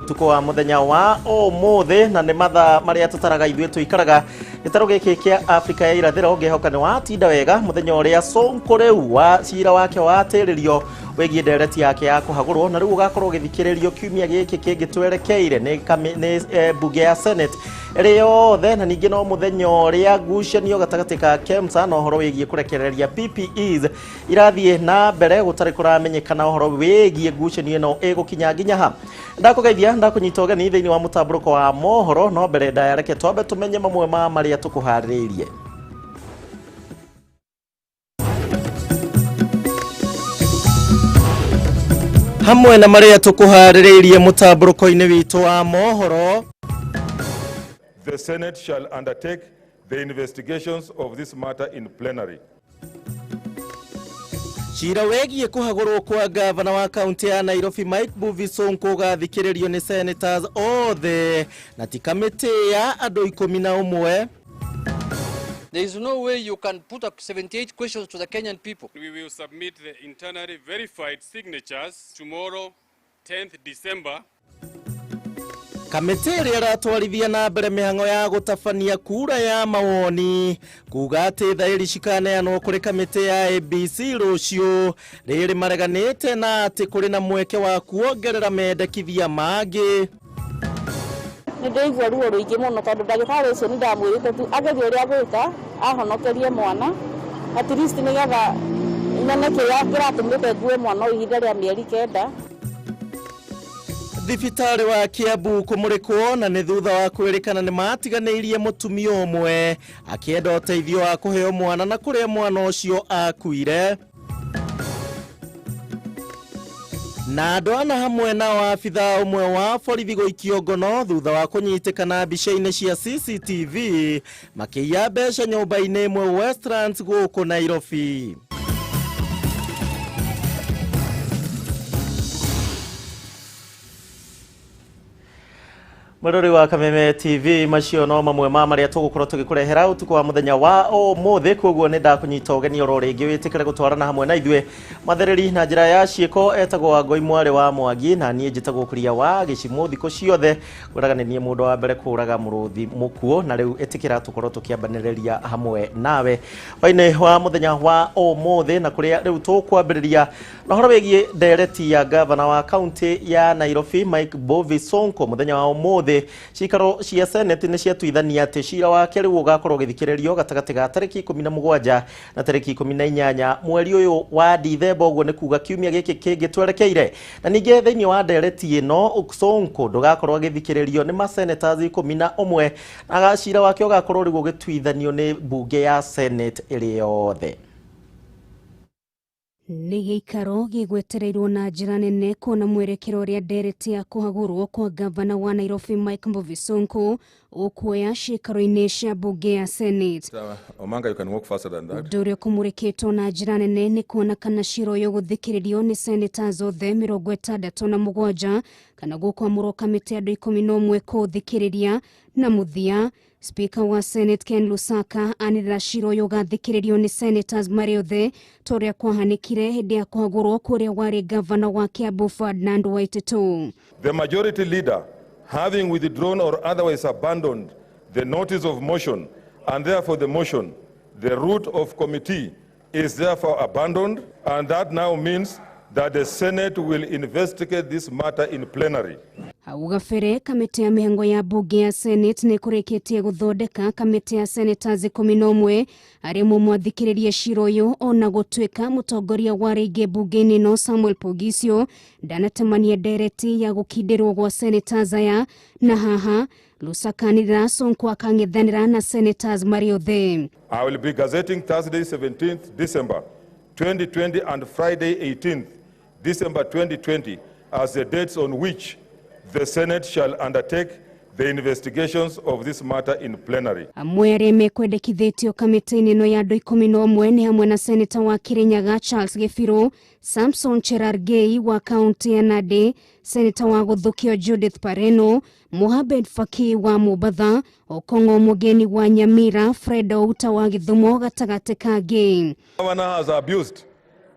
Ũtukũ wa mũthenya wa ũmũthĩ na nĩ mathaa marĩa tũtaraga ithuĩ tũikaraga gĩtarũ gĩkĩ kĩa Afrika ya irathĩro. Ngĩhoka nĩ watinda wega mũthenya ũrĩa Sonko rĩu wa cira wake watĩrĩrio wĩgiĩ ndereti yake ya kũhagũrwo, na rĩu ũgakorwo ũgĩthikĩrĩrio kiumia gĩkĩ kĩngĩ twerekeire nĩ mbunge ya Senate ĩrĩ yothe. Na ningĩ no mũthenya ũrĩa ngucanio gatagatĩ ka KEMSA na ũhoro wĩgiĩ kũrekereria PPEs irathiĩ na mbere, gũtarĩ kũramenyekana ũhoro wĩgiĩ ngucanio ĩno ĩgũkinya nginya ha. Ndakũgeithia, ndakũnyita ũgeni thĩinĩ wa mũtambũrũko wa mohoro, no mbere ndaya reke twambe tũmenye mamwe ma marĩa tũkũharĩrĩirie. Hamwe na marĩa tũkũharĩrĩirie mũtambũrũko-inĩ witũ wa mohoro: The Senate shall undertake the investigations of this matter in plenary. Cira wĩgiĩ kũhagũrwo kwa gavana wa kaunti ya Nairobi Mike Mbuvi Sonko ũgathikĩrĩrio nĩ senators othe na ti kamĩtĩ ya andũ 11. There is no way you can put up 78 questions to the Kenyan people. We will submit the internally verified signatures tomorrow, 10th December. Kamĩtĩ ĩrĩa ĩratwarithia na mbere mĩhang'o ya gũtabania kura ya mawoni kuga atĩ thaĩri cikaneanwo kũrĩ kamĩtĩ ya IEBC rũciũ, rĩrĩ mareganĩte na atĩ kũrĩ na mweke wa kuongerera mendekithia mangĩ. Nĩ ndĩigua ruo rũingĩ mũno tondũ ndagĩtarĩ ũcio nĩ ndamwĩrĩte tu agerie ũrĩa gwĩka ahonokerie mwana, at least nĩgetha nyone kĩrĩa kĩratũmĩte ngue mwana ũyũ ihinda rĩa mĩeri 9. Thibitarĩ wa Kiambu kũmũrĩkwo na nĩ thutha wa kwĩrĩkana nĩ matiganĩirie mũtumia ũmwe akĩenda ũteithio wa kũheo mwana na kũrĩa mwana ũcio akuire. Na andũ ana hamwe na abithaa ũmwe wa borithi gũikio ngono thutha wa kũnyitĩkana mbica-inĩ cia CCTV makĩiya mbeca nyũmba-inĩ ĩmwe Westlands gũkũ Nairobi. Mwĩrori wa Kameme TV, macio no mamwe ma marĩa tũgũkorwo tũgĩkũrehera ũtukũ wa mũthenya wa ũmũthĩ. Koguo nĩ ndakũnyita ũgeni oro rĩngĩ wĩtĩkĩre gũtwarana hamwe na ithuĩ. Mathereri na njĩra ya ciĩko etagwo Wangũi mwarĩ wa Mwangi, na niĩ njĩtagwo Kuria wa Gĩcimũ. Thikũ ciothe ngwĩraga nĩ niĩ mũndũ wa mbere kũraga mũrũthi mũkuũ, na rĩu ĩtĩkĩra tũkorwo tũkĩambanĩrĩria hamwe nawe hwainĩ wa mũthenya wa ũmũthĩ, na kũrĩa rĩu tũkwambĩrĩria na ũhoro wĩgiĩ ndereti ya gavana wa kaunti ya Nairobi Mike Mbuvi Sonko. Mũthenya wa ũmũthĩ cikaro cia Senate nĩ ciatuithania atĩ cira wake rĩu ũgakorwo ũgĩthikĩrĩrio gatagatĩ ga tarĩki 17 na tarĩki 18 mweri ũyũ wa Dithemba, ũguo nĩ kuga kiumia gĩkĩ kĩngĩ twerekeire. Na ningĩ thĩinĩ wa ndereti ĩno Sonko ndũgakorwo agĩthikĩrĩrio nĩ masenators 11, na cira wake ũgakorwo rĩu ũgĩtuithanio nĩ mbunge ya Senate ĩrĩ yothe. Nĩ gĩikaro gĩgwetereirwo na njĩra nene kuona mwerekero ũrĩa ndereti ya kũhagũrwo kwa gavana wa Nairobi Mike Mbuvi Sonko ũkuoya ciikaro-inĩ cia mbunge ya Senate. Omanga, you can walk faster than that. Ũndũ ũrĩa ũkũmũrĩkĩtwo na njĩra nene nĩ kuona kana cira ũyũ ũgũthikĩrĩrio nĩ senators othe 67 kana gũkwamũrwo kamĩtĩ andũ 11 kũũthikĩrĩria. Na mũthia Speaker wa Senate Ken Lusaka anĩrĩra cira ũyũ ũgathikĩrĩrio nĩ senators marĩ othe, ta ũrĩa kwahanĩkire hĩndĩ ya kũhagũrwo kũrĩa warĩ gavana wa Kiambu Ferdinand Waititu. The majority leader, having withdrawn or otherwise abandoned the notice of motion and therefore the motion, the route of committee is therefore abandoned, and that now means that the Senate will investigate this matter in plenary. Hau gabere kamĩtĩ ya mĩhango ya mbunge ya Senate nĩ kũrĩkĩtie gũthondeka kamĩtĩ ya senators 11 arĩa mwathikĩrĩrie cira ũyũ, ona gũtuĩka mũtongoria wa rĩngĩ mbunge-inĩ ĩno Samuel Poghisio ndanatemania ndereti ya gũkindĩrwo gwa senators aya. Na haha Lusaka anĩrĩra Sonko akang'ethanĩra na senators marĩ othe. I will be gazetting Thursday 17th December 2020 and Friday 18th December 2020 as the dates on which the Senate shall undertake the investigations of this matter in plenary. Amwe arĩa mekwendekithĩtio kamĩtĩ-inĩ ĩno ya andũ 11 nĩ hamwe na seneta wa Kirinyaga Charles Gĩbirũ, Samson Cherargei wa kaunti ya Nandi, seneta wa Gũthũkio Judith Pareno, Mohamed Faki wa Mombatha, Okong'o Mũgeni wa Nyamira, Fred Outa wa Gĩthumo gatagatĩ kangĩ. Governor has abused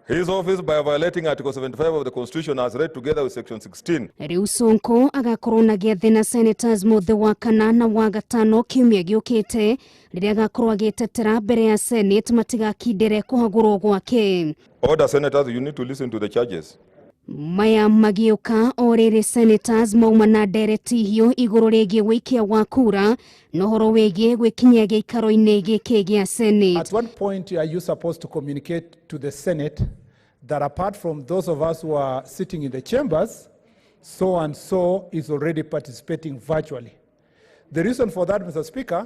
His office by violating Article 75 of the Constitution as read together with Section 16. Rĩu Sonko agakorwo na gĩathĩ na senators mũthĩ wa kana na wa gatano kiumia gĩũkĩte rĩrĩa agakorwo agĩtetera mbere ya Senate matigakindĩre kũhagũrwo gwake. Order, senators, you need to listen to the charges. Maya magĩũka o rĩrĩ senators mauma na ndereti hiũ igũrũ rĩgiĩ wĩikia wa kura na ũhoro wĩgiĩ gwĩkinyia gĩikaro-inĩ gĩkĩ gĩa Senate. At what point are you supposed to communicate to the Senate that apart from those of us who are sitting in the chambers, so and so is already participating virtually? The reason for that, Mr. Speaker,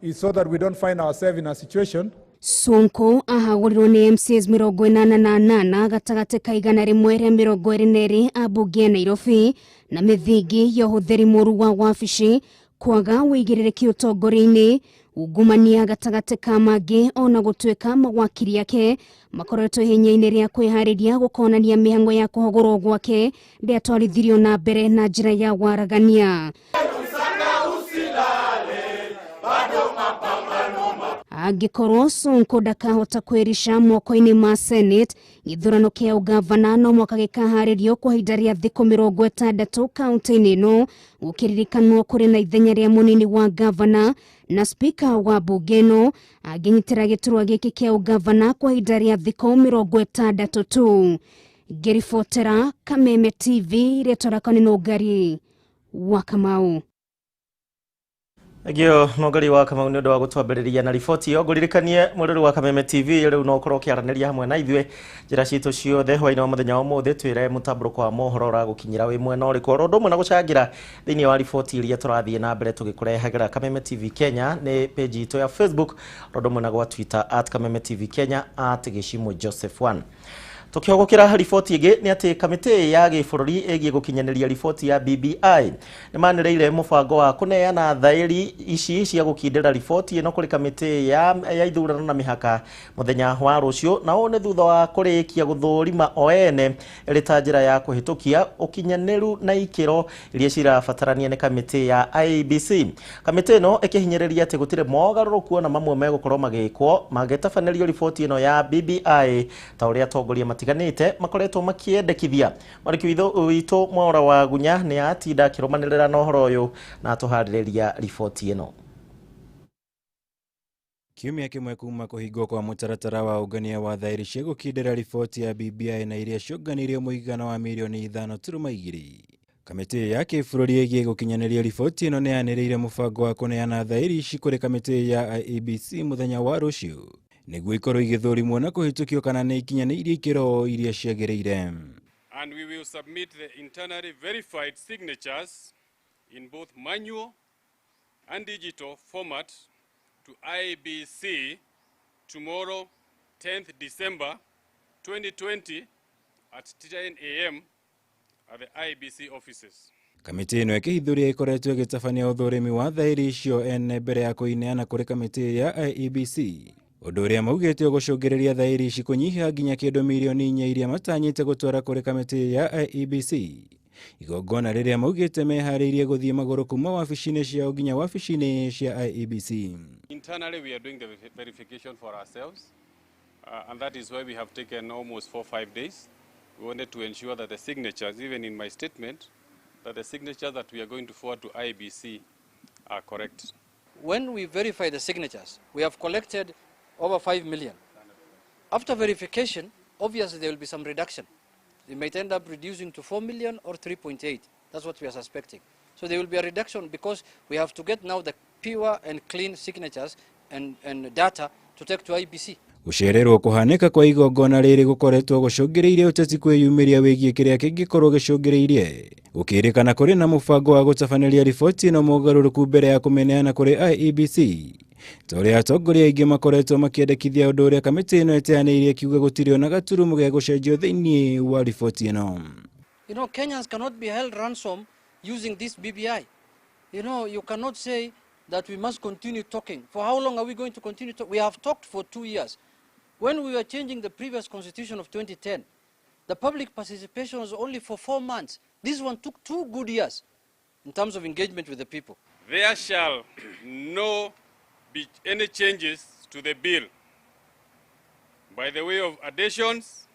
is so that we don't find ourselves in a situation Sonko ahagũrirwo nĩ MCAs 88 gatagatĩ ka 122 a mbunge ya Nairobi na mĩthingi ya ũhũthĩri mũru wa wabici, kwaga wĩigĩrĩrĩki ũtongoria-inĩ, ungumania gatagatĩ ka mangĩ, ona gũtuĩka mawakiri ake makoretwo ihenya-inĩ rĩa kwĩharĩria gũkonania mĩhang'o ya kũhagũrwo gwake ndĩatwarithirio na mbere na njĩra ya waragania. Angĩkorwo Sonko ndakahota kwĩrica moko-inĩ ma Senate, gĩthurano kĩa ũgavana no mwaka gĩkaharĩrio kwa ihinda rĩa thikũ 60 kaunti-inĩ ĩno, gũkĩririkanwo kũrĩ na ithenya rĩa mũnini wa gavana na spika wa mbunge ĩno angĩnyitĩra gĩturwa gĩkĩ kĩa ũgavana kwa ihinda rĩa thikũ 60 tu. Ngĩribotera Kameme TV, rĩtwa rĩakwa nĩ Nũngari wa Kamau. Thengio Nũngari wa Kamau nĩ ũndũ wa gũtwambĩrĩria na riboti ĩyo. Ngũririkanie mwĩrori wa Kameme TV rĩu no ũkorwo ũkĩaranĩria hamwe na ithuĩ njĩra citũ ciothe hwaĩ-inĩ wa mũthenya wa ũmũthĩ, twĩre mũtambũrũko wa mohoro ũragũkinyĩra wĩ mwena ũrĩkũ, oro ũndũ ũmwe na gũcangĩra thĩinĩ wa riboti iria tũrathiĩ na mbere tũgĩkũrehagĩra. Kameme TV Kenya nĩ page itũ ya Facebook, oro ũndũ ũmwe na gwa Twitter at Kameme TV Kenya at Gĩcimũ Joseph 1. Tukihũgũkĩra riboti ĩngĩ nĩ atĩ kamĩtĩ ya gĩbũrũri ĩgiĩ gũkinyanĩria riboti ya BBI nĩ manĩrĩire mũbango wa kũneana thaĩri ici cia gũkindĩra riboti ĩno kũrĩ kamĩtĩ ya ithurano na mĩhaka mũthenya wa rũciũ, na ũũ nĩ thutha wa kũrĩkia gũthũrima o ene ĩrĩ ta njĩra ya kũhĩtũkia ũkinyanĩru na ikĩro iria cirabatarania nĩ kamĩtĩ ya IEBC. Kamĩtĩ ĩno ĩkĩhinyĩrĩria atĩ gũtirĩ mogarũrũku ona mamwe megũkorwo magĩkwo magĩtabanĩrio riboti ĩno ya BBI ta ũrĩa atongoria matiganĩte makoretwo makĩendekithia. Mwandĩki witũ Mwaura wa Gunya nĩ atinda akĩrũmanĩrĩra na ũhoro ũyũ na atũharĩrĩria riboti ĩno. Kiumia kĩmwe kuma kũhingwo kwa mũtaratara wa ũngania wa thaĩri cia gũkindĩra riboti ya BBI na iria ciũnganirio mũigana wa mirioni 5.2. Kamĩtĩ ya kĩbũrũri ĩgiĩ gũkinyanĩria riboti ĩno nĩ yanĩrĩire mũbango wa kũneana thaĩri ici kũrĩ kamĩtĩ ya IEBC mũthenya wa rũciũ nĩguo ikorwo igĩthũrimwo na kũhĩtũkio kana nĩ ikinyanĩirie ikĩro iria ciagĩrĩire. And we will submit the internally verified signatures in both manual and digital format to IEBC tomorrow, 10th December 2020 at 10 a.m. at the IEBC offices. Kamĩtĩ ĩno ĩkĩhithũria ĩkoretwo ĩgĩtabania ũthũrimi wa thaĩri icio ene mbere ya kũineana kũrĩ kamĩtĩ ya IEBC, ũndũ ũrĩa maugĩte ũgũcũngĩrĩria thaĩri ici kũnyiha nginya kĩndũ mirioni 4 iria matanyĩte gũtwara kũrĩ kamĩtĩ ya IEBC, igongona rĩrĩa maugĩte meharĩirie gũthiĩ magũrũ kuma wabici-inĩ ciao nginya wabici-inĩ cia IEBC. Internally, we are doing the verification for ourselves, and that is why we have taken almost 4 or 5 days. We wanted to ensure that the signatures, even in my statement, that the signatures that we are going to forward to IEBC are correct. When we verify the signatures, we have collected over 5 million. After verification, obviously there will be some reduction. They might end up reducing to 4 million or 3.8. That's what we are suspecting. So there will be a reduction because we have to get now the pure and clean signatures and data to take to IEBC. Gũcererwo kũhanĩka kwa igongona rĩrĩ gũkoretwo gũcũngĩrĩirie ũteti kwĩyumĩria wĩgiĩ kĩrĩa kĩngĩkorwo gĩcũngĩrĩirie gũkĩrĩkana kũrĩ na mũbango wa gũtabanĩria riboti ĩno mogarũrũku mbere ya kũmĩneana kũrĩ IEBC, ta ũrĩa atongoria aingĩ makoretwo makĩendekithia ũndũ ũrĩa kamĩtĩ ĩno ĩteanĩirie kiuga gũtirĩ ona gaturumo gĩa gũcenjio thĩinĩ wa riboti ĩno. You know, Kenyans cannot be held ransom using this BBI. You know, you cannot say that we must continue talking. For how long are we going to continue talking? We have talked for 2 years. When we were changing the previous constitution of 2010, the public participation was only for 4 months. This one took 2 good years in terms of engagement with the people. There shall no be any changes to the bill by the way of additions,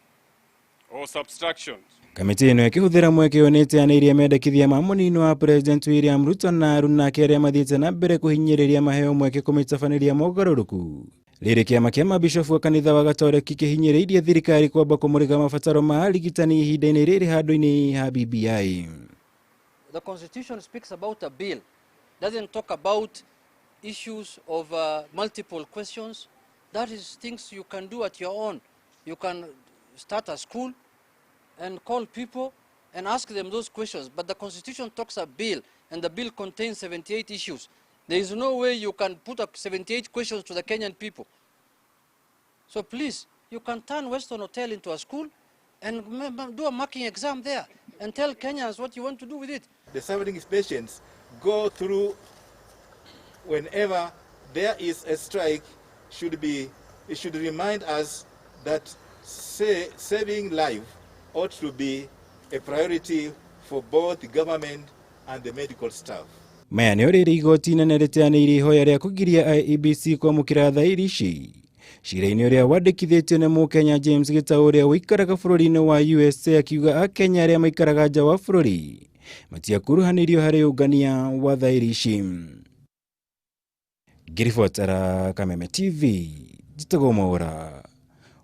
or subtraction. Kamĩtĩ ĩno ĩkĩhũthĩra mweke ũyũ nĩĩteanĩirie mendekithia ma mũnini wa President William Ruto na aruna ake arĩa mathiĩte na mbere kũhinyĩrĩria maheo mweke kũmĩtabanĩria mogarũrũku. Rĩrĩ kĩama kĩa mabishofu wa kanitha wa Gatoreki kĩhinyĩrĩirie thirikari kwamba kũmũrĩka mabataro ma arigitani ihinda-inĩ rĩrĩ handũ-inĩ ha BBI. The Constitution speaks about a bill, doesn't talk about issues of multiple questions. That is things you can do at your own. You can start a school and call people and ask them those questions. But the Constitution talks a bill, and the bill contains 78 issues. There is no way you can put up 78 questions to the Kenyan people. So please, you can turn Western Hotel into a school and do a marking exam there and tell Kenyans what you want to do with it. The suffering patients go through whenever there is a strike. It should remind us that saving life ought to be a priority for both the government and the medical staff. Maya nĩ rĩrĩ igoti inene rĩteanĩirie ihoya rĩa kũgiria IEBC kwamũkĩra thaĩri ici. Cira-inĩ ũrĩa wandĩkithĩtio nĩ mũkenya James Gitau ũrĩa ũikaraga bũrũri-inĩ wa USA akiuga akenya arĩa maikaraga nja wa bũrũri matiakuruhanĩirio harĩ ũngania wa thaĩri ici. Ngĩribotera Kameme TV, njĩtagwo Mwaũra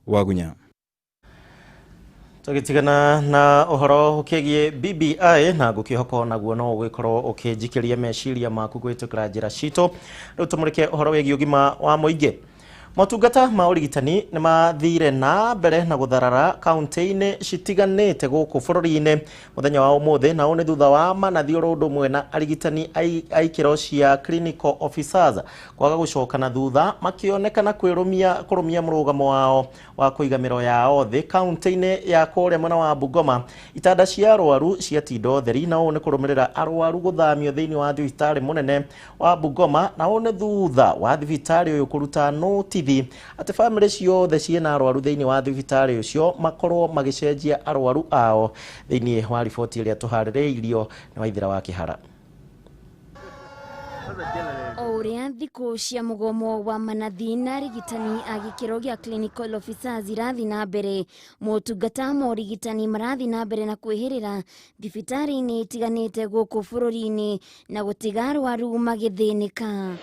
Wagunya. Tũgĩtigana na ũhoro ũkĩgiĩ BBI na ngũkĩhoka naguo no ũgĩkorwo ũkĩnjikĩria meciria maku kũhĩtũkĩra njĩra citũ. Rĩu tũmũrĩke ũhoro wĩgiĩ ũgima wa mũingĩ. Motungata ma ũrigitani nĩ mathire na mbere na gũtharara kaunti-inĩ citiganĩte gũkũ bũrũri-inĩ mũthenya wa ũmũthĩ, na ũũ nĩ thutha wa manathi oro ũndũ ũmwe na arigitani a ikĩro cia clinical officers kwaga gũcoka na thutha makĩonekana kũrũmia mũrũgamo wao wa kũiga mĩro yao thĩ kaunti-inĩ ya kũrĩa mwena wa Bungoma. Itanda cia arwaru ciatinda theri, na ũũ nĩ kũrũmĩrĩra arwaru gũthamio thĩinĩ wa thibitarĩ mũnene wa Bungoma, na ũũ nĩ thutha wa thibitarĩ ũyũ kũruta notithi atĩ bamĩrĩ ciothe ciĩna arwaru thĩinĩ wa thibitarĩ ũcio makorwo magĩcenjia arwaru ao. Thĩinĩ wa riboti ĩrĩa tũharĩrĩirio nĩ Waithera wa Kĩhara. O ũrĩa thikũ cia mũgomo wa manathi na arigitani a gĩkĩro gĩa clinical officers irathiĩ na mbere, motungata ma ũrigitani marathiĩ na mbere na kwĩhĩrĩra thibitarĩ-inĩ itiganĩte gũkũ bũrũri-inĩ na gũtiga arwaru magĩthĩnĩka.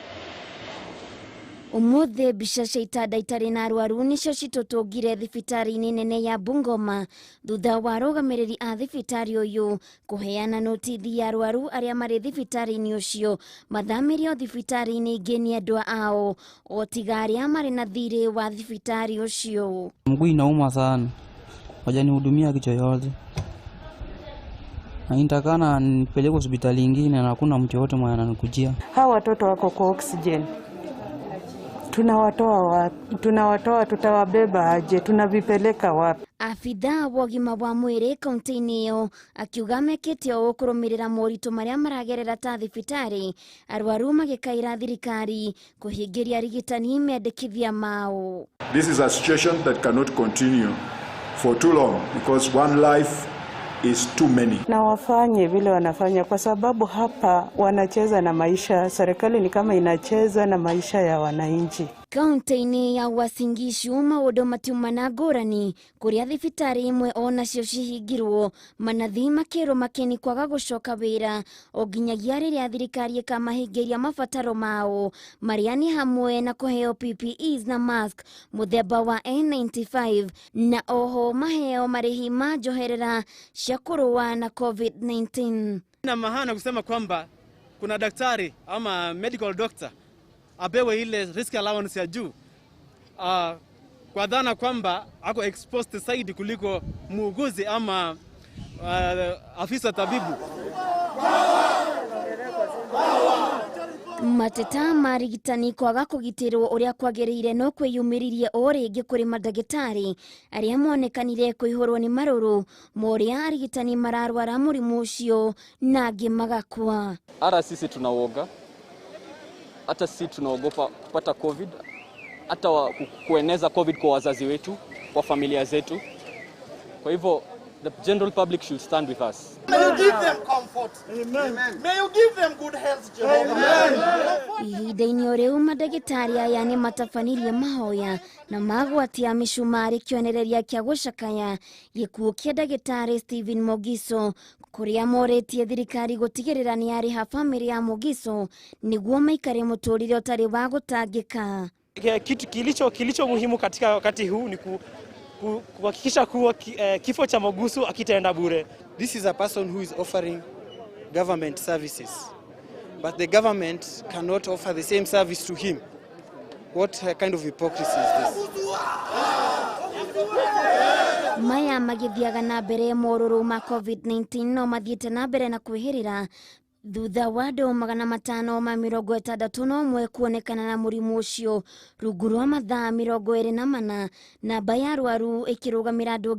Ũmũthĩ mbica cia itanda itarĩ na arwaru nĩcio citũtũngire thibitarĩ-inĩ nene ya Bungoma thutha wa arũgamĩrĩri a thibitarĩ ũyũ kũheana notithi ya arwaru arĩa marĩ thibitarĩ-inĩ ũcio mathamĩrio thibitarĩ-inĩ ingĩ nĩ andũ ao o tiga arĩa marĩ na thirĩ wa thibitarĩ ũcio. Mguu inauma sana, hawajanihudumia kitu yoyote, na nitakana nipelekwe hospitali ingine na hakuna mtu yoyote mwenye ananikujia. Hawa watoto wako kwa oxygen. Tunawatoa, tutawabeba aje, tunavipeleka wapi? Afithaa wa ũgima wa mwĩrĩ kaunti-inĩ ĩyo akiuga mekĩte ũũ kũrũmĩrĩra moritũ marĩa maragerera ta thibitarĩ, arwaru magĩkaĩra thirikari kũhingĩria arigitani mendekithia mao. This is a situation that cannot continue for too long because one life is too many. Na wafanye vile wanafanya kwa sababu hapa wanacheza na maisha, serikali ni kama inacheza na maisha ya wananchi. Kaunti-inĩ ya Uasin Gishu maũndũ matiuma ngũrani kũrĩa thibitarĩ imwe onacio cihingirwo manathi makĩrwo makeni kwaga gũcoka wĩra o nginyagia rĩrĩa thirikari ĩkamahingĩria mabataro mao marĩa nĩ hamwe na kũheo PPEs na mask mũthemba wa N95 na oho maheo marĩhi ma njoherera cia kũrũa na COVID-19. Na maana kusema kwamba kuna daktari ama medical doctor apewe ile risk allowance ya juu kwa dhana kwamba ako exposed zaidi kuliko muuguzi ama afisa tabibu. Mateta ma arigitani kwaga kũgitĩrwo ũrĩa kwagĩrĩire no kwĩyumĩririe o rĩngĩ kũrĩ mandagĩtarĩ arĩa monekanire kũihũrwo nĩ marũrũ ma ũrĩa arigitani mararwara mũrimũ ũcio na angĩ magakua. Hata sisi tunauoga, hata sisi tunaogopa kupata COVID, hata kueneza COVID kwa wazazi wetu, kwa familia zetu. Kwa hivyo The general public should stand with us. May you give them comfort. Amen. May you give them good health, Jehovah. Ihinda-inĩ o rĩu mandagĩtarĩ aya nĩ matabanirie mahoya na magwatia mĩcumarĩ kĩonereria kĩa gũcakaya gĩkuũ kĩa ndagĩtarĩ Stephen Mogiso kũrĩa morĩtie thirikari gũtigĩrĩra nĩ yarĩha bamĩrĩ ya Mogiso nĩguo maikare mũtũrĩre ũtarĩ wa gũtangĩka. Kitu kilicho muhimu katika wakati huu ni kuhakikisha kuwa kifo cha Mogusu hakitaenda bure. This is a person who is offering government services, but the government cannot offer the same service to him. What kind of hypocrisy is this? Maya magithiaga na mbere morũrũ ma COVID-19 no mathiĩte na mbere na kwĩhĩrĩra thutha wa andũ 561 kuonekana na mũrimũ ũcio rungu rwa mathaa 24 namba ya arwaru ĩkĩrũgamĩra andũ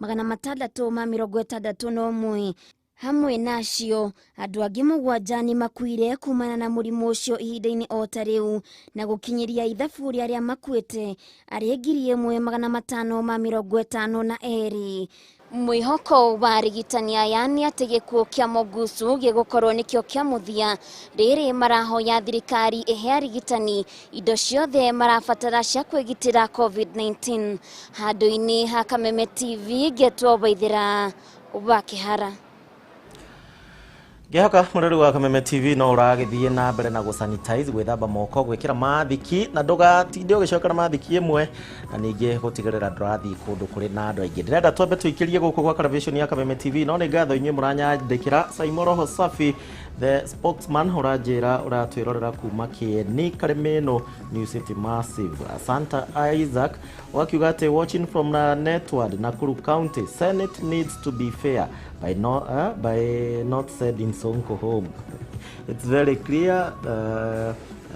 89,661 hamwe na acio andũ angĩ 7 nĩ makuire kumana na mũrimũ ũcio ihinda-inĩ o ta rĩu na gũkinyĩria ithabu rĩa arĩa makuĩte arĩ 1552. Mwĩhoko wa arigitani aya nĩ atĩ gĩkuũ kĩa Mogusu gĩgũkorwo nĩkĩo kĩa mũthia rĩrĩ marahoya thirikari ĩhe arigitani indo ciothe marabatara cia kwĩgitĩra COVID-19. Handũ-inĩ ha Kameme TV ngetwo Waithera wa Kĩhara. Ngihoka mũrori wa Kameme TV no ũragĩthiĩ na mbere na gũsanitize gwĩthamba moko gwĩkĩra mathiki na ndũgatinde ũgĩcokera mathiki ĩmwe na ningĩ gũtigĩrĩra ndũrathiĩ kũndũ kũrĩ na andũ aingĩ. Ndĩrenda twambe tũikĩrie gũkũ gwa television ya Kameme TV no nĩ ngatho inyuĩ mũranyandĩkĩra. Saimo Roho Safi the spokesman ũranjĩra ũratwĩrorera kuma Kĩeni Karĩmĩno New City Massive. Santa Isaac wakiuga atĩ watching from the network Nakuru County Senate needs to be fair by not sending Sonko home. It's very clear.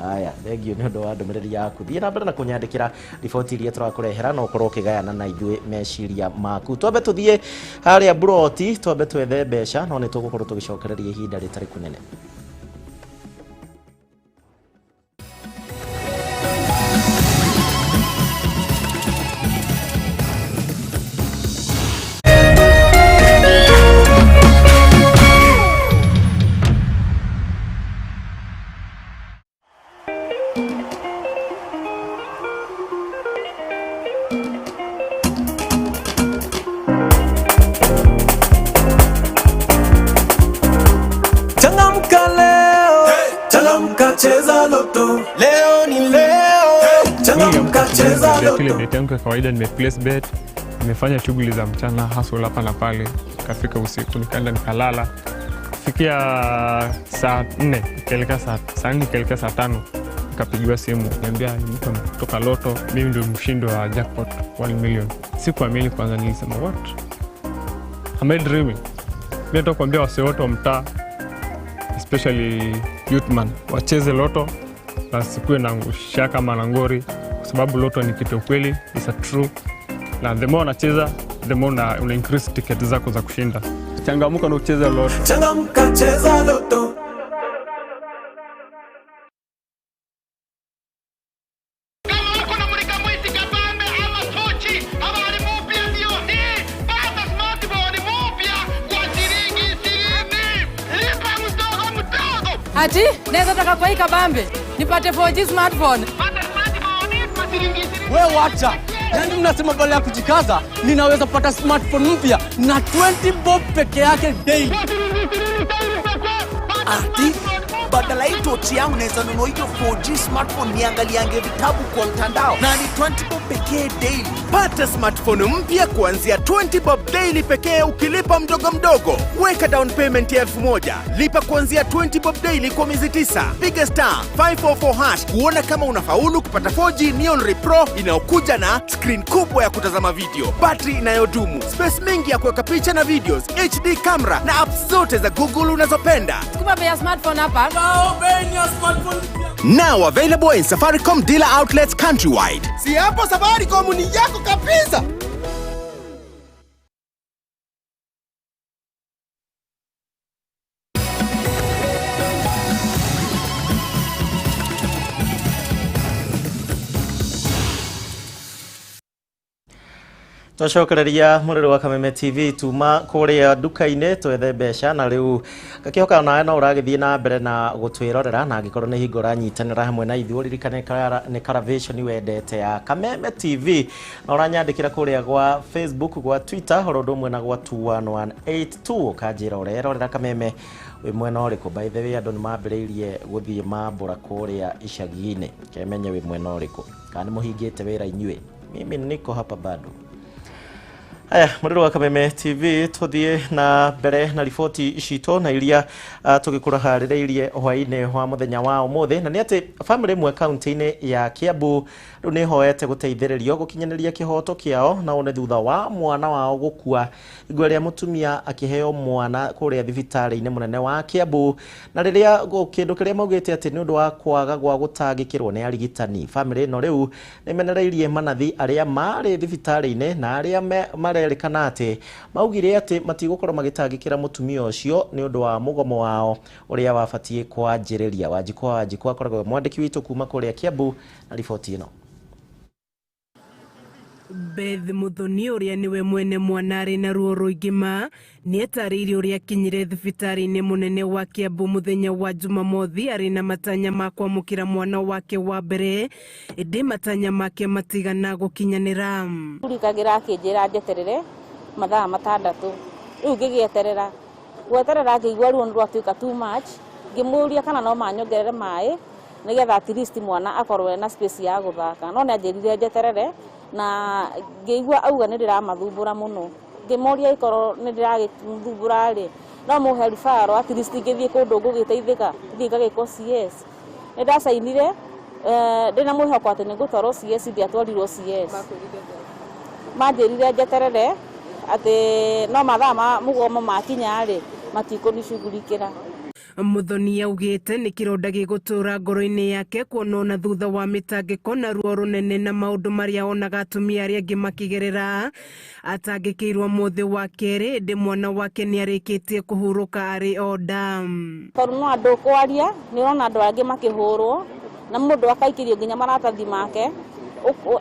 Aya, thank you nĩ ũndũ wa ndũmĩrĩri yaku. Thiĩ na mbere na kũnyandĩkĩra riboti iria tũrakũrehera na ũkorwo ũkĩgayana na ithuĩ meciria maku. Twambe tũthiĩ harĩa Buroti, twambe twethe mbeca no nĩ tũgũkorwo tũgĩcokereria ihinda rĩtarĩ kũnene. Ile bet yangu ya kawaida nime place bet, nimefanya shughuli za mchana hustle hapa na pale, kafika usiku nikaenda nikalala. Kufikia saa 4 nikaelekea saa 4 nikaelekea saa 5 nikapigiwa simu, niambia ni mtu kutoka Lotto, mimi ndio mshindi wa jackpot 1 million. Sikuamini kwanza, nilisema what? Am I dreaming? Mimi nataka kuambia wase wote wa mtaa, especially youth man, wacheze Lotto na sikuwe na shaka na ngori, kwa sababu Lotto ni kitu kweli, it's a true. Na the more unacheza, the more una increase ticket zako za kushinda. Changamuka na ucheze Lotto. Changamuka, cheza Lotto. Ati, naweza taka kwa hii kabambe nipate 4G smartphone. Wewe wacha. Yaani mnasema badala ya kujikaza, ninaweza kupata smartphone mpya na 20 bob peke yake daily. Ati, badala hii tochi yangu naweza nunua hiyo 4G smartphone niangaliange vitabu kwa mtandao na ni 20 bob pekee daily. Pata smartphone mpya kuanzia 20 bob daily pekee ukilipa mdogo mdogo. Weka down payment ya 1000, lipa kuanzia 20 bob daily kwa miezi 9. Piga star 544 hash kuona kama unafaulu kupata 4G Neon Re Pro inayokuja na screen kubwa ya kutazama video, battery inayodumu, space mingi ya kuweka picha na videos, HD camera na apps zote za Google unazopenda. Chukua bei ya smartphone hapa. Now available in Safaricom dealer outlets countrywide. Si hapo Safaricom ni yako kabisa. Twacokereria mũrĩrĩ wa Kameme TV tuma kũrĩa nduka-inĩ twethe mbeca na rĩu gakĩhoka nawe no ũragĩthiĩ na mbere na gũtwĩrorera na angĩkorwo nĩ hingo ũranyitanĩra hamwe na ithuĩ ũririkane nĩ Caravation wendete ya Kameme TV na ũranyandĩkĩra kũrĩa gwa Facebook, gwa Twitter oro ũndũ ũmwe na gwa 21182 ũkanjĩra ũrerorera Kameme wĩ mwena ũrĩkũ. By the way, andũ nĩ mambĩrĩirie gũthiĩ mambũra kũrĩa icagi-inĩ, kemenye wĩ mwena ũrĩkũ kana nĩ mũhingĩte wĩra inyuĩ. Mimi niko hapa bado. Aya, mũrĩrĩ wa Kameme TV tũthiĩ na mbere na riboti citũ na iria tũgĩkũraharĩrĩirie hwaĩ-inĩ wa mũthenya wa ũmũthĩ, na nĩ atĩ bamĩrĩ ĩmwe kaunti-inĩ ya Kiambu rĩu nĩ ĩhoete gũteithĩrĩrio gũkinyanĩria kĩhoto kĩao, na ũũ nĩ thutha wa mwana wao gũkua igua rĩa mũtumia akĩheo mwana kũrĩa thibitarĩ-inĩ mũnene wa Kiambu, na rĩrĩa kĩndũ kĩrĩa maugĩte atĩ nĩ ũndũ wa kwaga gwa gũtangĩkĩrwo nĩ arigitani. Bamĩrĩ ĩno rĩu nĩ ĩmenereirie manathi arĩa marĩ thibitarĩ-inĩ na arĩa marerĩkana atĩ maugire atĩ matigũkorwo magĩtangĩkĩra mũtumia ũcio nĩ ũndũ wa mũgomo wao ũrĩa wabatiĩ kwanjĩrĩria. Wanjikũ akoragwo mwandĩki witũ kuma kũrĩa Kiambu na riboti ĩno. Beth Muthoni ũrĩa nĩwe mwene mwana arĩ na ruo rũingĩ ma nĩetarĩirie ũrĩa akinyire thibitarĩ-inĩ mũnene wa Kiambu mũthenya wa Jumamothi arĩ na matanya ma kwamũkĩra mwana wake wa mbere, ĩndĩ matanya make matigana gũkinyanĩra. Rikagira akĩnjĩra njeterere mathaa 6 rĩu ngĩgĩeterera gweterera ngĩigua ruo nĩ rwatuĩka too much, ngĩmũria kana no manyongerere maĩ nĩgetha at least mwana akorwo ena space ya gũthaka, no nĩanjĩrire njeterere na ngĩigua auga nĩ ndĩramathumbũra mũno, ngĩmoria ikorwo nĩ ndĩragĩthumbũra rĩ no mũhe referral at least ngĩthiĩ kũndũ ngũgĩteithĩka thiĩ ngagĩkwo CS. Nĩ ndacainire ndĩna mwĩhoko atĩ nĩ ngũtwarwo CS, ndiatwarirwo CS. Manjĩrire njeterere atĩ no mathaa ma mũgomo makinya rĩ matikũnicugurikĩra. Muthoni augĩte nĩ kĩronda gĩgũtũra ngoro-inĩ yake kuona ona thutha wa mĩtangĩko na ruo rũnene na maũndũ marĩa onaga atumia arĩa angĩ makĩgerera atangĩkĩirwo mũthĩ wa kerĩ, ĩndĩ mwana wake nĩarĩkĩtie kũhurũka arĩ o nda. Tondũ no andũ kwaria nĩ ũrona andũ angĩ makĩhũrwo na mũndũ akaikĩrio nginya maratathi make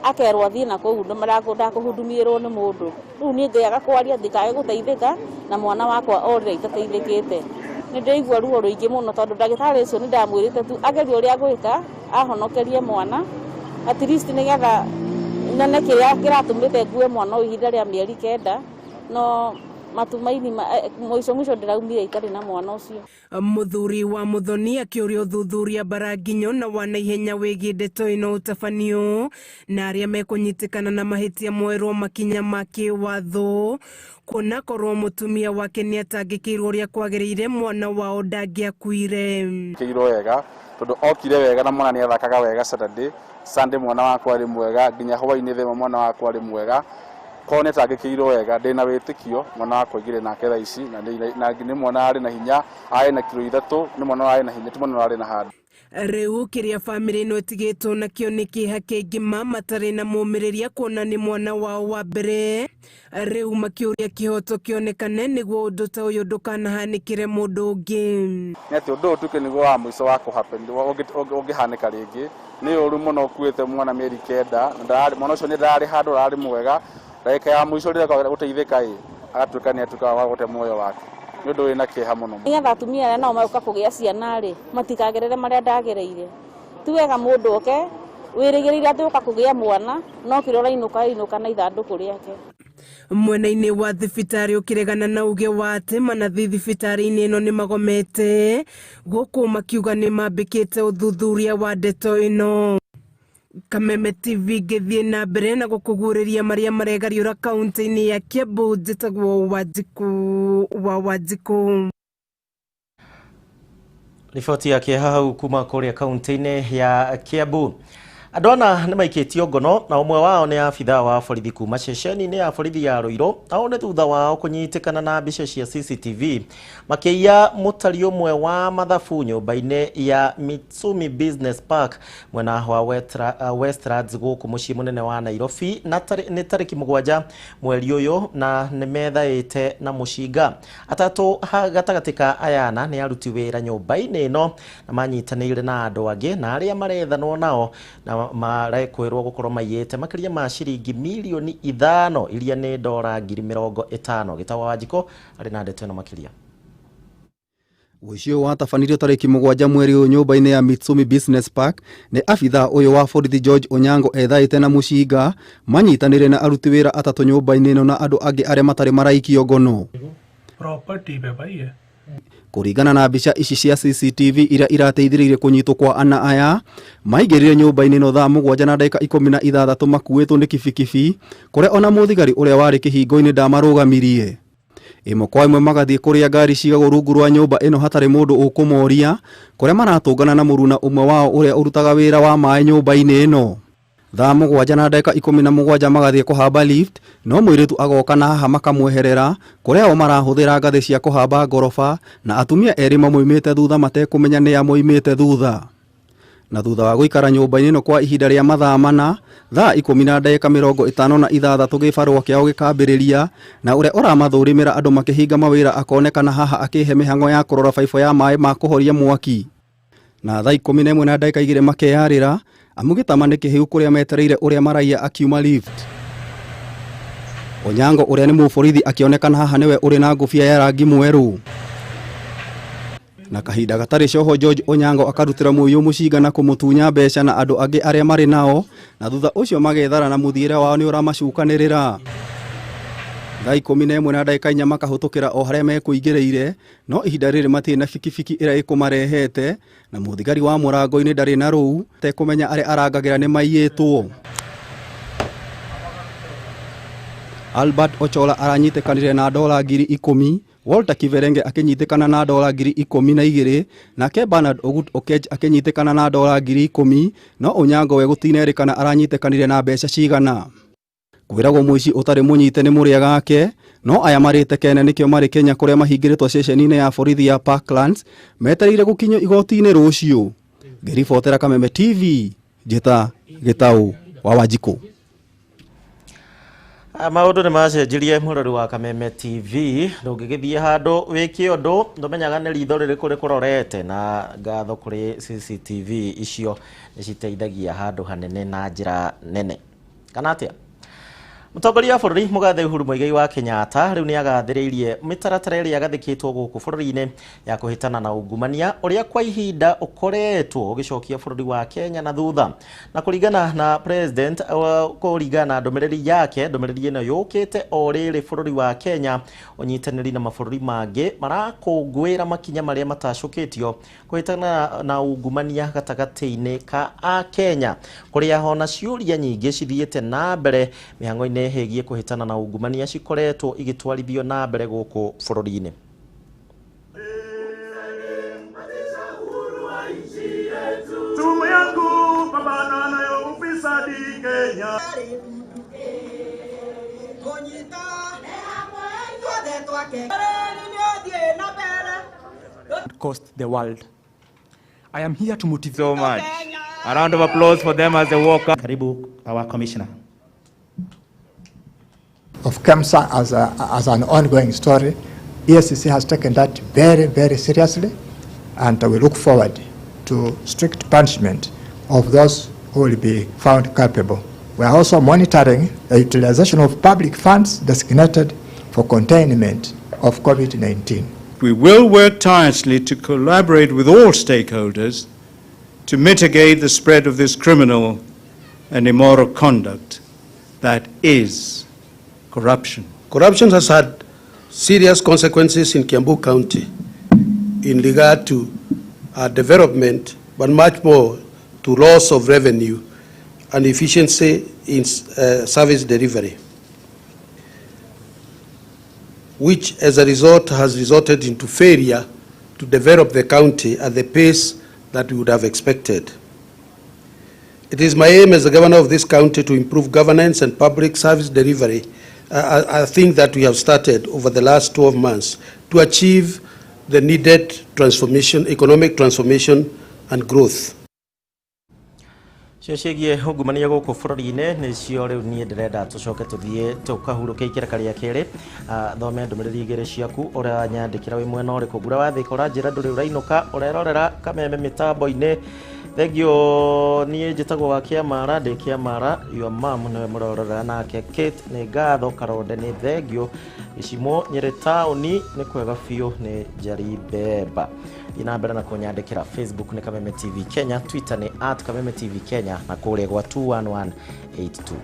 akerwo athiĩ na kũu ndakũhudumĩrwo nĩ mũndũ. Rĩu niĩ ngĩaga kwaria ndikae gũteithĩka na mwana wakwa orĩra itateithĩkĩte. Nĩ ndĩraigua ruo rũingĩ mũno tondũ ndagĩtarĩ ũcio nĩ ndamwĩrĩte tu agerie ũrĩa agwĩka ahonokerie mwana at least nĩgetha nyone kĩrĩa kĩratũmĩte ngue mwana ũyũ ihinda rĩa mĩeri 9, no matumaini mũico mũico ndĩraumire itarĩ na mwana ũcio. Mũthuri wa Muthoni akĩũria ũthuthuria baranginyo na wa naihenya wĩgiĩ ndeto ĩno ũtabanio na arĩa mekũnyitĩkana na mahĩtia moerwo makinya ma kĩwatho kuona korwo mũtumia wake nĩatangĩkĩirwo ũrĩa kwagĩrĩire mwana wao ndangĩakuire. Kĩirwo wega tondũ okire wega na mwana nĩathakaga wega Saturday, Sunday mwana wakwa arĩ mwega nginya hwaĩ-inĩ thema mwana wakwa arĩ mwega. Korwo nĩatangĩkĩirwo wega ndĩna wĩtĩkio mwana wakwa aingĩre nake thaa ici na nĩ mwana arĩ na hinya, arĩ na kiro 3, nĩ mwana arĩ na hinya, ti mwana arĩ na handũ. Rĩu kĩrĩa bamĩrĩ ĩno ĩtigĩtwo nakĩo nĩ kĩeha kĩingĩ ma matarĩ na mũmĩrĩria kuona nĩ mwana wao wa mbere. Rĩu makĩũria kĩhoto kĩonekane nĩguo ũndũ ta ũyũ ndũkanahanĩkĩre mũndũ ũngĩ. Nĩ atĩ ũndũ ũyũ ũtuĩke nĩguo wa mũico wa kũhappen, ũngĩhanĩka rĩngĩ. Nĩ ũru mũno ũkuĩte mwana mĩeri 9, mwana ũcio nĩ ndararĩ handũ ararĩ mwega, ndagĩka ya mũico rĩrĩa gũteithĩka ĩ agatuĩka nĩ atuĩka wa gũte muoyo wake. Nĩ ũndũ wĩna kĩeha mũno. Nĩgetha atumia arĩa nao magoka kũgĩa ciana rĩ matikagerere marĩa ndagereire. Ti wega mũndũ oke wĩrĩgĩrĩire atĩ ũka kũgĩa mwana no kĩrĩa ũrainũka inũka na ithandũkũ rĩake. Mwena-inĩ wa thibitarĩ ũkĩregana na uge wa atĩ manathi thibitarĩ-inĩ ĩno nĩ magomete gũkũ makiuga nĩ mambĩkĩte ũthuthuria wa ndeto ĩno. Kameme TV ngĩthiĩ na mbere na gũkũguũrĩria marĩa maregariũra kaunti-inĩ ya Kiambu. Njĩtagwo Wanjikũ wa Wanjikũ. Riboti ya kĩeha hau kuma kũrĩa kaunti-inĩ ya Kiambu. Andũ ana nĩ maikĩtio ngono na ũmwe wao nĩ abithaa wa borithi kuma ceceni-inĩ ya borithi ya Ruiru, na ũũ nĩ thutha wao kũnyitĩkana na mbica cia CCTV makĩiya mũtari ũmwe wa mathabu nyũmba-inĩ ya Mitsumi Business Park mwena wa Westlands gũkũ mũciĩ mũnene wa Nairobi na nĩ tarĩki 7 mweri ũyũ, na nĩ methaĩte na mũcinga. Atatũ gatagatĩ ka aya ana nĩ aruti wĩra nyũmba-inĩ ĩno na manyitanĩire na andũ angĩ na arĩa marethanwo nao na na marekwĩrwo gũkorwo maiyĩte makĩria ma ciringi milioni 5 iria nĩ dora 50,000. Gĩtawa Wanjikũ arĩ na ndeto ĩno makĩria. Ũici ũyũ watabanirio tarĩki 7 mweri ũyũ nyũmba-inĩ ya Mitsumi Business Park nĩ abithaa ũyũ wa borithi George Onyango ethaĩte na mũcinga manyitanĩire na aruti wĩra 3 nyũmba-inĩ ĩno na andũ angĩ arĩa matarĩ maraikio ngono. Kũringana na mbica ici cia CCTV iria irateithĩrĩirie kũnyitwo kwa ana aya maingĩrire nyũmba-inĩ ĩno thaa 7:16 makuĩtwo nĩ kibikibi kũrĩa ona mũthigari ũrĩa warĩ kĩhingo-inĩ ndamarũgamirie. Ĩmwe kwa ĩmwe magathiĩ kũrĩa ngari cigagwo rungu rwa nyũmba ĩno hatarĩ mũndũ ũkũmoria kũrĩa maratũngana na mũruna ũmwe wao ũrĩa ũrutaga wĩra wa maĩ nyũmba-inĩ ĩno. Thaa 7:17 magathiĩ kũhamba lift no mũirĩtu agoka na haha makamweherera kũrĩa o marahũthĩra ngathĩ cia kũhamba ngoroba na atumia erĩ mamoimĩte thutha matekũmenya nĩa moimĩte thutha. Na thutha wa gũikara nyũmba-inĩ ĩno kwa ihinda rĩa mathaa 4 thaa 10:56 gĩbarũa kĩao gĩkambĩrĩria na ũrĩa ũramathũrimĩra andũ makĩhinga mawĩra akonekana haha akĩhe mĩhang'o ya kũrora baibũ ya maĩ ma kũhoria mwaki. Na thaa 11:02 makeyarĩra amu gĩtama nĩ kĩhĩu kũrĩa metereire ũrĩa maraiya akiuma lift. Onyango ũrĩa nĩ mũborithi akĩonekana haha nĩwe ũrĩ na ngũbia ya rangi mwerũ. Na kahinda gatarĩ coho George Onyango akarutĩra mũiyũ mũcinga na kũmũtunya mbeca na andũ angĩ arĩa marĩ nao na thutha ũcio magethara na mũthiĩre wao nĩ ũramacukanĩrĩra. Thaa 11:04 makahũtũkĩra o harĩa mekũingĩrĩire no ihinda rĩrĩ matirĩ na bikibiki ĩrĩa ĩkũmarehete na mũthigari wa mũrango-inĩ ndarĩ na rũu tekũmenya arĩa arangagĩra nĩ maiyĩtwo. Albert Ochola aranyitĩkanire na dola 10,000, Walter Kiverenge akĩnyitĩkana na dola 12,000 nake Bernard Ogut Okech akĩnyitĩkana na dola 10,000 no Onyango we gũtinerĩkana aranyitĩkanire na mbeca cigana. Kwĩragwo mũici ũtarĩ mũnyite nĩ mũrĩa gake no aya marĩte kene nĩkĩo marĩ Kenya kũrĩa mahingĩrĩtwo ceceni-inĩ ya borithi ya Parklands metereire gũkinyio igoti-inĩ rũciũ. Ngĩribotera Kameme TV njĩta Gĩtaũ wa Wanjikũ. Maũndũ nĩ macenjirie mũrori wa Kameme TV ndũngĩgĩthiĩ handũ wĩke ũndũ ndũmenyaga nĩ ritho rĩrĩkũ rĩkũrorete na ngatho kũrĩ CCTV icio nĩ citeithagia handũ hanene na njĩra nene kana atĩa. Mũtongoria wa bũrũri Mũgathe Uhuru Muigai wa Kenyatta rĩu nĩ agathĩrĩirie mĩtaratara ĩrĩa yagathĩkĩtwo gũkũ bũrũri-inĩ ya kũhĩtana na ungumania ũrĩa kwa ihinda ũkoretwo ũgĩcokia bũrũri wa Kenya na thutha. Na kũringana na president kũringana na ndũmĩrĩri yake, ndũmĩrĩri ĩno yũkĩte o rĩrĩ bũrũri wa Kenya ũnyitanĩri na mabũrũri mangĩ marakũngũĩra makinya marĩa matacũkĩtio kũhĩtana na ungumania gatagatĩ-inĩ ka Akenya kũrĩa hona ciũria nyingĩ cithiĩte na mbere mĩhang'o-inĩ hĩgie kũhĩtana na ungumania cikoretwo igĩtwarithio na mbere gũkũ bũrũri-inĩ. Cost the world. I am here to motivate so much. A round of applause for them as they walk up. Karibu, our commissioner. Of KEMSA as an ongoing story, EACC has taken that very, very seriously, and we look forward to strict punishment of those who will be found culpable. We are also monitoring the utilization of public funds designated for containment of COVID-19. We will work tirelessly to collaborate with all stakeholders to mitigate the spread of this criminal and immoral conduct that is corruption. Corruption has had serious consequences in Kiambu County in regard to development, but much more to loss of revenue and efficiency in service delivery, which as a result has resulted into failure to develop the county at the pace that we would have expected. It is my aim as the governor of this county to improve governance and public service delivery, a thing that we have started over the last 12 months to achieve the needed transformation, economic transformation and growth. Cio ciĩgiĩ ungumania gũkũ bũrũri-inĩ nĩcio rĩu niĩ ndĩrenda tũcoke tũthiĩ tũkahurũke ikĩreka rĩa kerĩ. Thome ndũmĩrĩri igĩrĩ ciaku ũrĩa nyandĩkĩra wĩ mwena ũrĩkũ. Ngura wa Thika ũranjĩra ndũrĩ ũrainũka, ũrerorera Kameme mĩtambo-inĩ. Thengio. Niĩ njĩtagwo wa Kĩamara, ndĩ Kĩamara. Your mom nĩwe mũrorera nake Kate. Nĩ ngatho. Karonde nĩ thengio. Gĩcimo Nyĩrĩ taũni nĩ kwega biũ. Nĩ Njeri Mbemba. Thiĩ na mbere na kũnyandĩkĩra. Facebook nĩ Kameme TV Kenya, Twitter nĩ @KamemeTV Kenya na kũrĩa gwa 21182.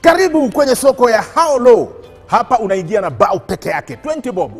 Karibu kwenye soko ya Haolo. Hapa unaingia na bao peke yake 20 bob.